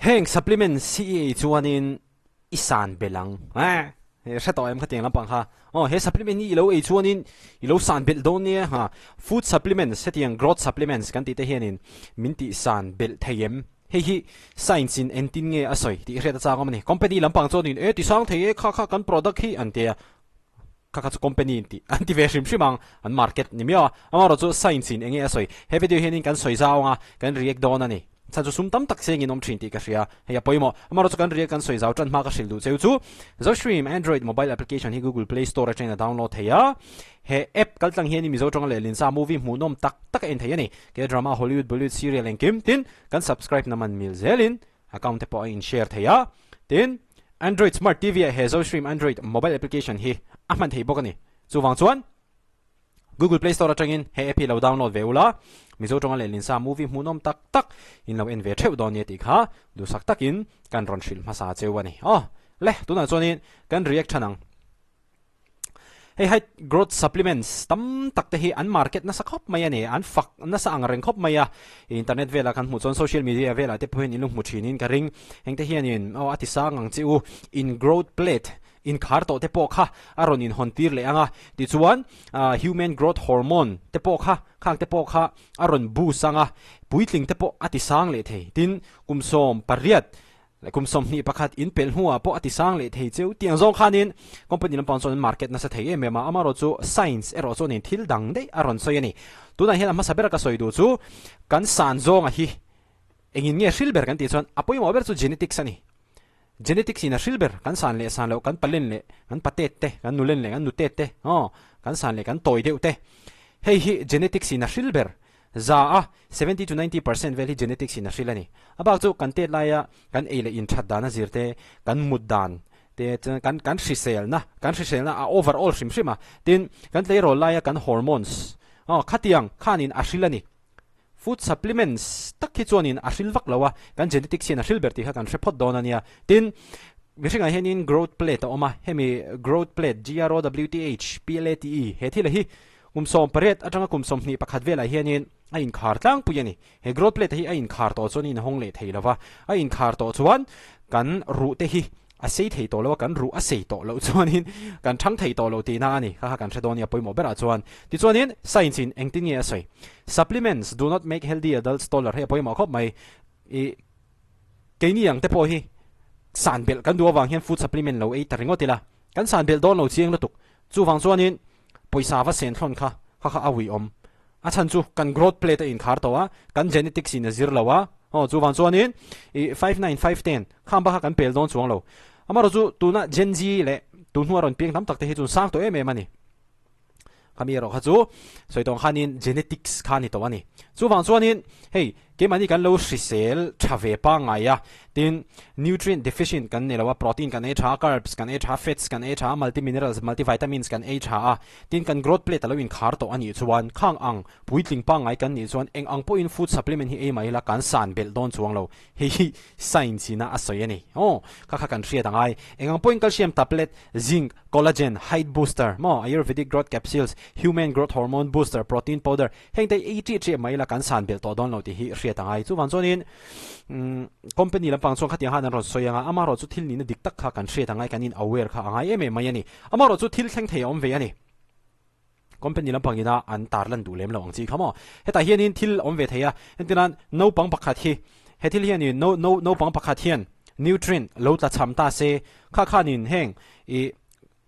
Heng supplements hi i ei chuanin i san belh ang. Eh, hre tawh em khatiang lampang kha. Aw, he supplement hi i lo ei chuanin i lo san belh dawn nia. Ha, food supplements hetiang growth supplements kan tih te hianin min tih san belh thei em? Hei hi science in engtin nge a sawi tih hriat a chang awm a ni. Company lampang chuanin e ti sang thei e kha kha kan product hi an ti a. Kha kha chu company in tih an ti ve hrim hrim ang, an market ni miau a. Amaherawhchu science in enge a sawi? He video hianin kan sawi zau anga kan react dawn a ni. Chhan chu sum tam tak chengin awm thin tih ka hria, hei a pawimawh. Amaherawhchu kan react kan sawi zau tan hma ka hrilh duh cheu chu Zostream Android mobile application hi Google Play Store atangin a download thei a. He app kal tlang hianin Mizo tawng leh Linsa movie hmuhnawm tak tak a en thei a ni. K-drama, Hollywood, Bollywood serial engkim tin kan subscribe na man mil zelin Account te pawh a in share thei a, tin Android Smart TV ah he Zostream Android mobile application hi a hman thei bawk a ni. Chuvang chuan Google Play Store atangin he app hi lo download ve ula, Mizo tawnga leh Linsa movie hmuhnawm tak tak in lo en ve theuh dawn nia tih kha duhsak takin kan rawn hrilh hmasa cheu a ni. Aw le, tunah chuanin kan react than ang. Hei height growth supplements tam tak te hi an market nasa khawp mai a ni, an fak nasa ang reng khawp mai a, internet velah kan hmuh chuan social media velah te pawh hian in lo hmu thin in ka ring, heng te hianin aw a ti sang ang che u, in growth plate inkhar tawh te pawh kha a rawn inhawn tir leh ang a, tichuan human growth hormone te pawh kha khang te pawh kha a rawn boost ang a, puitling te pawh a ti sang leh thei, tin kum 18 Kum 21 in pelh hnuah pawh a ti sang leh thei cheu. Tiang zawng khanin company lampang chuan an market nasa thei em em a, amaherawh chu science erawh chuanin thil dang daih a rawn sawi a ni. Tunah hian a hmasa bera ka sawi duh chu kan san zawnga hi engin nge hril ber kan tih chuan a pawimawh ber chu genetics a ni. Genetics in a hril ber kan san leh san loh, kan palen leh kan patet te, kan nulen leh kan nutet te, aw kan san leh kan tawi deuh te. Hei hi genetics in a hril ber. Za a, 70 to 90 percent vel hi genetics in a hrilh a ni. A bak chu kan tet laia kan ei leh in that dan a zir te, kan mut dan te chuan kan kan hriselna, kan hriselna a overall hrim hrim a. Tin, kan tleirawl laia kan hormones, aw khatiang khanin a hrilh a ni. Food supplements tak hi chuanin a hrilh vak lo a, kan genetics hian a hrilh ber tih kha kan hre phawt dawn a nia. Tin, mihringah hianin growth plate a awm a, hemi growth plate, G-R-O-W-T-H P-L-A-T-E, he thil hi Kum 18 atanga kum 21 velah hianin a inkhar tlangpui a ni. He growth plate hi a inkhar tawh chuan in hawng leh thei lo va, a inkhar tawh chuan kan ruh te hi a sei thei tawh lo a, kan ruh a sei tawh loh chuanin kan thang thei tawh lo tihna a ni. Kha kha kan hre dawn nia pawimawh berah chuan. Tichuanin science in engtin nge a sawi? Supplements do not make healthy adults taller hei a pawimawh khawp mai. I keini ang te pawh hi san belh kan duh avang hian food supplement lo ei ta ringawt ila kan san belh dawn lo chiang lutuk. Chuvang chuanin pawisa va sen thlawn kha kha kha a ui awm. A chhan chu kan growth plate a inkhar tawh a, kan genetics in a zir lo a, aw chuvang chuanin i five nine five ten khang bak kha kan pel dawn chuang lo. Amaherawh chu tuna Gen Z leh tun hnua rawn piang tam tak te hi chu sang tawh em em a ni. Khami erawh kha chu sawi tawng khanin genetics kha a ni tawh a ni. Chuvang chuanin hei keimahni kan lo hrisel tha ve pangngai a, tin nutrient deficient kan nei lo a, protein kan ei tha a, carbs kan ei tha a, fats kan ei tha a, multi minerals, multi vitamins kan ei tha a, tin kan growth plate a lo inkhar tawh a nih chuan khang ang puitling pangngai kan nih chuan eng ang pawhin food supplement hi ei mai ila kan san belh dawn chuang lo. Hei hi science ina a sawi a ni. Aw, kha kha kan hriat a ngai. Eng ang pawhin calcium tablet, zinc, collagen, height booster, maw, ayurvedic growth capsules, human growth hormone booster, protein powder, heng te ei ṭih ṭih mai ila kan san belh tawh dawn lo tih hi hriat a ngai. Chuvang chuanin, umm, company lampang chuan khatiang khan an rawn sawi ang a, amaherawh chu thil nihna dik tak kha kan hriat a ngai, kan in aware kha a ngai em em mai a ni. Amaherawh chu thil thleng thei a awm ve a ni. Company lampang ina an tar lan duh lem lo ang chi kha maw. Hetah hianin thil awm ve thei a, entirnan naupang pakhat hi he thil hianin no no naupang pakhat hian nutrient lo tla cham ta se kha khanin heng ih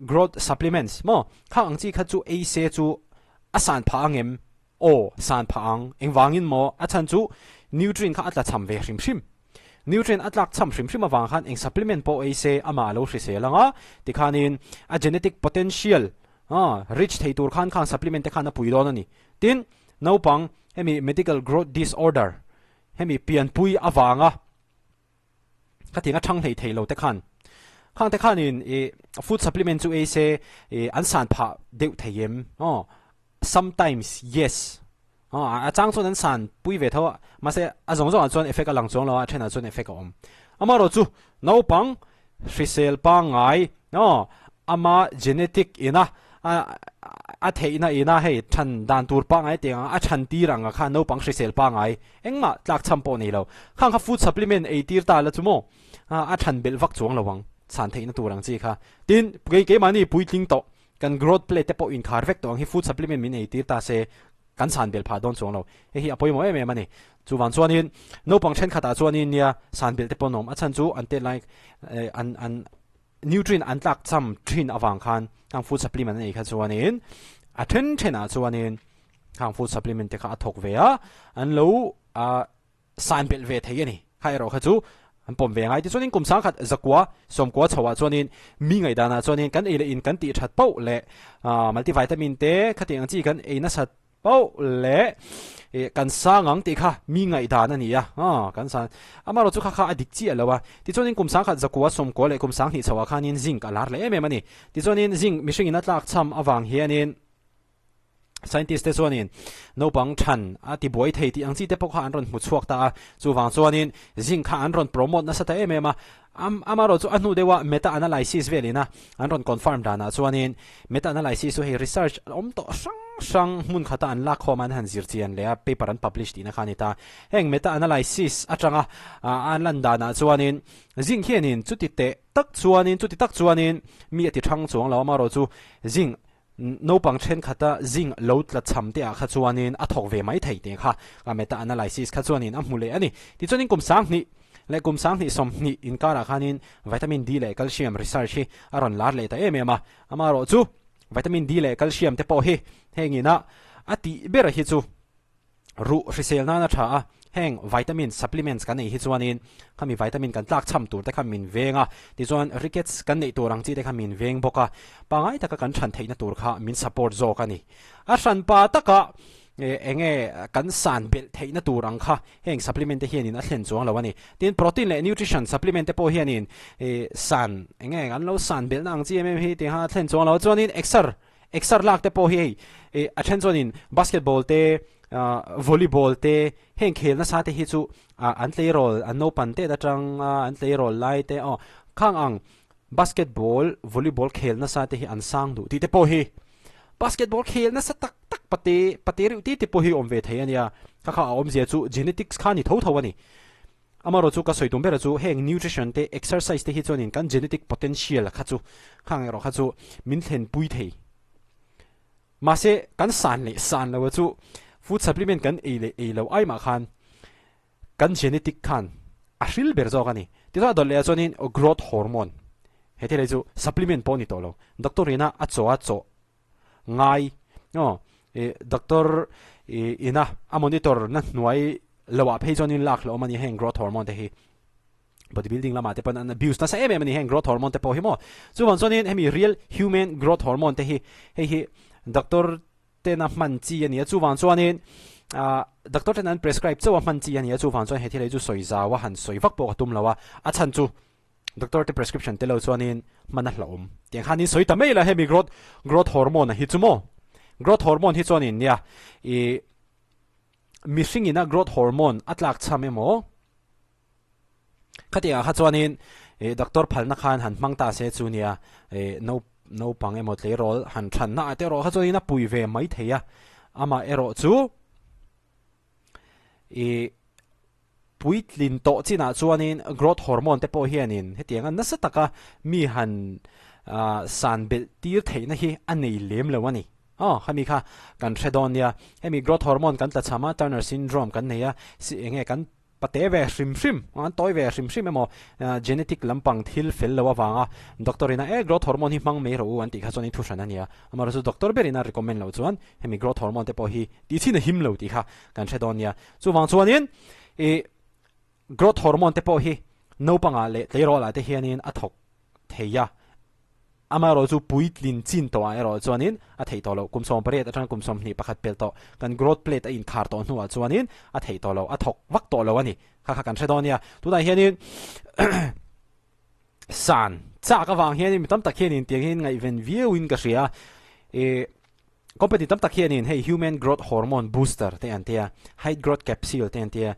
growth supplements maw khang ang chi kha chu ei se chu a san phah ang em? Aw san phah ang. Engvangin maw? A chhan chu nutrient kha a tla cham ve hrim hrim. Nutrient a tlak cham hrim hrim avang khan eng supplement pawh ei se amah a lo hrisel ang a, tikhanin a genetic potential A, rich thei tur khan khang supplement te khan a pui dawn a ni. Tin, naupang hemi medical growth disorder, hemi pianpui avanga khatiang a thang hlei thei lo te khan, khang te khanin i food supplement chu ei se i an san phah deuh thei em? Aw, sometimes yes. Aw, a chang chuan an san pui ve tho a, mahse a zawng zawngah chuan effect a lang chuang lo a, a thenah chuan effect a awm. Amaherawh chu naupang hrisel pangngai, aw, ama genetic ina. A a theihna ina hei than dan tur pangngai tih ang a, a than tir ang a kha naupang hrisel pangngai engmah tlak chham pawh nei lo. Khang kha food supplement ei tir ta la chu maw a than belh vak chuang lo ang chhan theihna tur ang chi kha. Tin, kei keimahni puitling tawh kan growth plate te pawh inkhar vek tawh ang hi food supplement min ei tir ta se kan chhan belh phah dawn chuang lo. Hei hi a pawimawh em em a ni. Chuvang chuanin naupang thenkhatah chuanin nia san belh te pawh an awm. A chhan chu an tet lai an an Nutrient an tlak cham thin avang khan hang food supplement an ei kha chuanin a then thenah chuanin hang food supplement te kha a thawk ve a, an lo san belh ve thei a ni. Kha erawh kha chu an pawm ve ngai. Tichuanin kum sangkhat zakua sawmkua chhoah chuanin mi ngaihdanah chuanin kan ei leh in kan tih that pauh leh multivitamin te khatiang ang chi kan ei nasat Pauh leh ih kan sang ang tih kha mi ngaihdan a ni a, aw kan san amarawh chu kha kha a dik chiah lo a. Tichuanin kum sangkhat zakua sawmkua leh kum sanghnih chhoah khanin zinc a lar leh em em a ni. Tichuanin zinc mihringin a tlak cham avang hianin scientist te chuanin naupang than a ti buai thei tih ang chi te pawh kha an rawn hmu chhuak ta a. Chuvang chuanin zinc kha an rawn promote nasa ta em em a. Amarawh chu a hnu deuha meta analysis velina an rawn confirm danah chuanin meta analysis chu hei research awm tawh hrang hrang hmun khata an lak khawm a an han zir chian leh a paper an publish tihna kha a ni ta. Heng meta analysis atanga an lan danah chuanin zing hianin chuti teh tak chuanin chuti tak chuanin mi a ti thang chuang lo amarawh chu zing Naupang thenkhat zing lo tla chham te ah kha chuanin a thawk ve mai thei tih kha ka meta analysis kha chuanin a hmu leh a ni. Tichuanin kum 20 leh kum 20 20 inkarah khanin vitamin D leh calcium research hi a rawn lar leh ta em em a. Amaherawh chu vitamin D leh calcium te pawh hi heng ina a tih ber hi chu Ruh hrisel nan a tha a, heng vitamin supplements kan ei hi chuanin khami vitamin kan tlak chham tur te kha min veng a, tichuan rickets kan neih tur ang chi te kha min veng bawk a, pangai taka kan hran theihna tur kha min support zawk a ni. A hranpa taka enge kan san belh theihna tur ang kha heng supplement te hianin a thlen chuang lo a ni. Tin, protein leh nutrition supplement te pawh hianin san enge kan lo san belhna ang chi em em hi tih kha a thlen chuang lo a, chuanin exer Exer lak te pawh hi hei ih a then chuanin basketball te ah volleyball te heng khel nasa te hi chu ah an tleirawl an naupan tet atang a an tleirawl lai te aw khang ang basketball volleyball khel nasa te hi an sang duh tih te pawh hi basketball khel nasa tak tak pate pate reuh tih te pawh hi awm ve thei a nia kha kha a awmzia chu genetics kha a ni tho tho a ni. Amaherawh chu ka sawi tum berah chu heng nutrition te exercise te hi chuanin kan genetic potential kha chu khang erawh kha chu min thlenpui thei. Mahse kan san leh san loa chu food supplement kan ei leh ei lo ai mah khan kan genetic khan a hril ber zawk a ni. Tichuan a dawt leh ah chuanin growth hormone he thil hi chu supplement pawh a ni tawh lo. Doctor ina a chaw a chaw ngai aw ih doctor ih ina a monitor na hnuai lo ah phei chuan in lak hlawm a ni heng growth hormone te hi body building lamah te pawn an abuse nasa em em a ni heng growth hormone te pawh hi maw chuvang chuanin hemi real human growth hormone te hi hei hi doctor tena hman chi a ni a chuvang chuanin ah doctor ten an prescribe chauh a hman chi a ni a chuvang chuan he thil hi chu sawi zau a han sawi vak pawh ka tum lo a a chhan chu Doctor te prescription te lo chuanin hman a hlauhawm. Tiang khan in sawi ta mai la hemi growth growth hormone a hi chu maw? Growth hormone hi chuanin nia i mihring ina growth hormone a tlak chham emaw khatiang ah kha chuanin i doctor phalna khan han hmang ta se chu nia i no naupang emaw tleirawl han thanna ah te erawh kha chuanin a pui ve mai thei a amah erawh chu i Puitlin tawh chinah chuanin growth hormone te pawh hianin hetianga nasa taka mi han san belh tir theihna hi a nei lem lo a ni. Aw, khami kha kan hre dawn nia. Hemi growth hormone kan tlachham a, Turner syndrome kan nei a, si enge kan pate ve hrim hrim, an tawi ve hrim hrim emaw genetic lampang thil fel lo avanga doctor ina e growth hormone hi hmang mai rawh u an tih kha chuan in thuhran a nia. Amaherawhchu doctor berin a recommend loh chuan hemi growth hormone te pawh hi tihchhin a him lo tih kha kan hre dawn nia. Chuvang chuanin ih growth hormone te pawh hi naupangah leh tleirawlah te hianin a thawk thei a, amaherawh chu puitlin chin tawhah erawh chuanin a theih tawh loh. Kum 18 atanga kum 21 pel tawh kan growth plate a inkhar tawh hnuah chuanin a theih tawh loh, a thawk vak tawh lo a ni. Kha kha kan hre dawn nia. Tunah hianin san chak avang hianin mi tam tak hianin tiang hian ngaihven viauin ka hria a, ih. Company tam tak hianin hei human growth hormone booster te an tia, height growth capsule te an tia,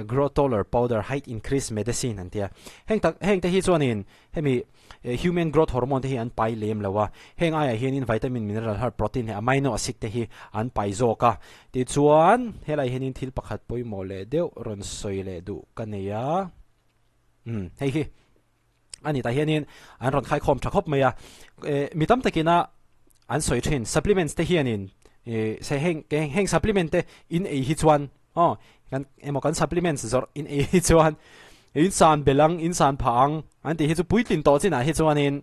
grow taller powder, height increase medicine an tia. Heng tak heng te hi chuanin hemi human growth hormone te hi an pai lem lo a, heng aiah hianin vitamin, mineral, herb, protein leh amino acid te hi an pai zawk a. Tichuan helai hianin thil pakhat pawimawh leh deuh rawn sawi leh duh ka nei a, umm hei hi. A ni tah hianin an rawn khaikhawm tha khawp mai a, mi tam takina an sawi thin supplements te hianin se heng heng supplement te in ei hi chuan aw kan emaw kan supplements zawrh in ei hi chuan in san belh ang in san phah ang an tih hi chu puitlin tawh chinah hi chuanin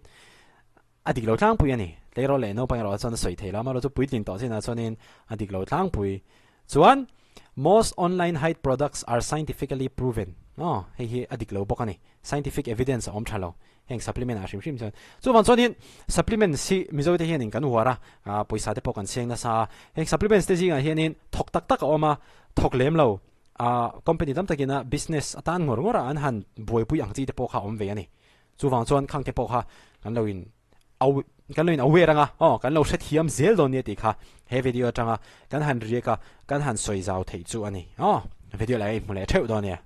a dik lo tlangpui a ni. Tleirawl leh naupang erawh chuan a sawi thei lo amaherawh chu puitlin tawh chinah chuanin a dik lo tlangpui. Chuan most online height products are scientifically proven aw hei hi a dik lo bawk a ni. Scientific evidence a awm tha lo heng supplement ah hrim hrim chuan. Chuvang chuanin supplements hi Mizo te hianin kan uar a, pawisa te pawh kan seng nasa a. Heng supplements te zingah hianin thawk tak tak a awm a, thawk lem lo company tam takina business atan ngawr ngawr a an han buaipui ang chi te pawh kha a awm ve a ni. Chuvang chuan khang te pawh kha kan lo in kan lo in aware anga aw kan lo hrethiam zel dawn nia tih kha he video atanga kan han riak a kan han sawi zau theih chu a ni aw video lah hi hmu leh theuh dawn nia.